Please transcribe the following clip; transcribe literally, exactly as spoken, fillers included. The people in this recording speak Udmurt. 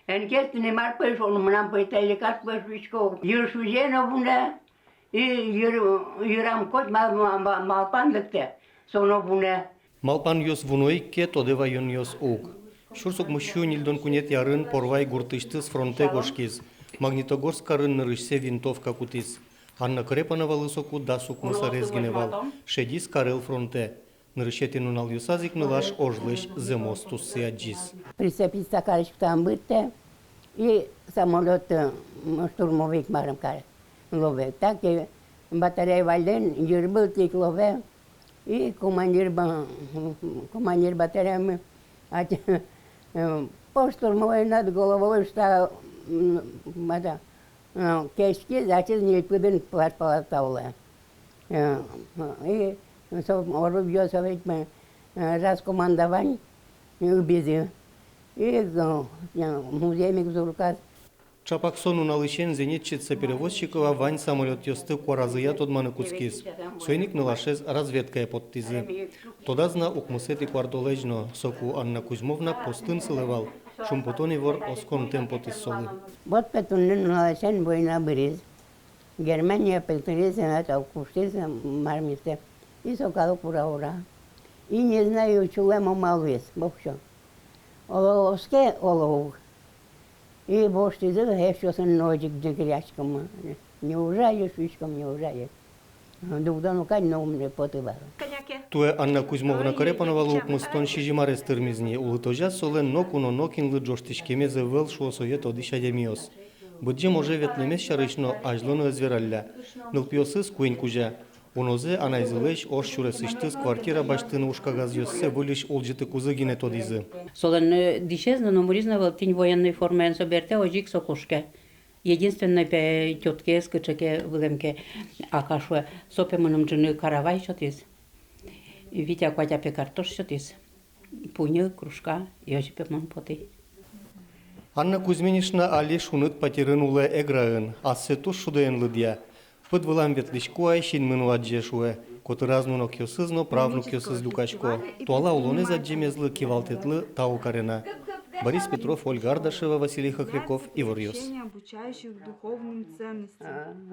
Эн керты ни мар пӧлысь, мынам пӧлысь та лекарство шуисько. Йырсиез но вунэ, и йыр, йырам коть ма-, ма-, ма-, малпан лыктэ, со но вунэ. Малпанъёс вуно ик ке, тодэ ваёнъёс уг. Сюрс укмыссю ньыльдон куинетӥ арын Порвай гуртысьтыз фронтэ кошкиз. Магнитогорск карын нырысьсэ винтовка кутӥз. Анна Корепановалы соку дас укмыс арес гинэ вал. Шедиз Карел фронтэ. Нырысетӥ нуналъёсаз ик нылаш ожлэсь зэмос туссэ адӟиз. Прицепиться кариськод, там быдтэ, и самолёт, э, м, штурмовик марым каре, ловэ. Так и батарея валлен йырбылтӥ ик ловэ. И командир ба-, командир батареямы, ачиз, э, по штурмовой над головой ышта, м, это, э, кеськиз, ачиз ньыльпыдын палат-, палата улэ. Э, и со орудие, со ведь, э, раскомандовань ыбизы. И, э, музъем ик зурказ. Чапак со нуналысен зенитчица Перевозчикова вань самолётъёсты куаразыя тодманы кутскиз. Соин ик нылашез разведкае поттӥзы. Тодаз на укмысэтӥ куартолэзь но, соку Анна Кузьмовна постын сылэ вал. Шумпотон ивор осконтэм потӥз солы. Вот пе туннэ нуналысен война быриз. Германия пельтыриз, это, куштӥз, мармистэ. И со калык ура-ура. И не знаю, чулэм-а, малы весь, боксё. Оло оске, оло уг. И воштӥзы, эшъёсын но озьы ик ӟыгыръяськом. Неужели, шуиськом, неужели? Дугдоно кадь но ум но потэ вал. Туэ Анна Кузьмовна Корепановалы укмыстон сизьым арес тырмиз ни, улытозяз солэн ноку но нокинлы ӝожтӥськемез ӧвӧл, шуо сое тодӥсь адямиос. Быдӟым оже ветлэмез сярысь но азьло но ӧз вералля. Нылпиосыз куинь кузя. Унозэ анайзылэсь ож сюресысьтыз квартира басьтыны ужкагазъёссэ выльысь улӟытыкузы гинэ тодӥзы. Солэн, э, дӥсез но, номырыз но ӧвӧл, тӥни военной формаен со бертэ, озьы ик со кошке. Единственной пе тёткаез кыӵе ке вылэм ке, ака шуэ, со пе мыным ӝыны каравай сётӥз. Витя, куатя пе картош сётӥз. Пуньы, кружка, и озьы пе мон потӥ. Анна Кузьминична али шуныт патерын улэ Эграын, ассэ туж шудоен лыдъя. Пыд вылам ветлӥсько ай, синмы но адӟе, шуэ. Котыраз нунокъёсыз но правнукъёсыз люкасько. Туала улонэз адӟемезлы кивалтэтлы тау каре на. Борис Петров, Ольга Ардашева, Василий Хохряков, «Иворъёс». Обучающих духовным ценностям.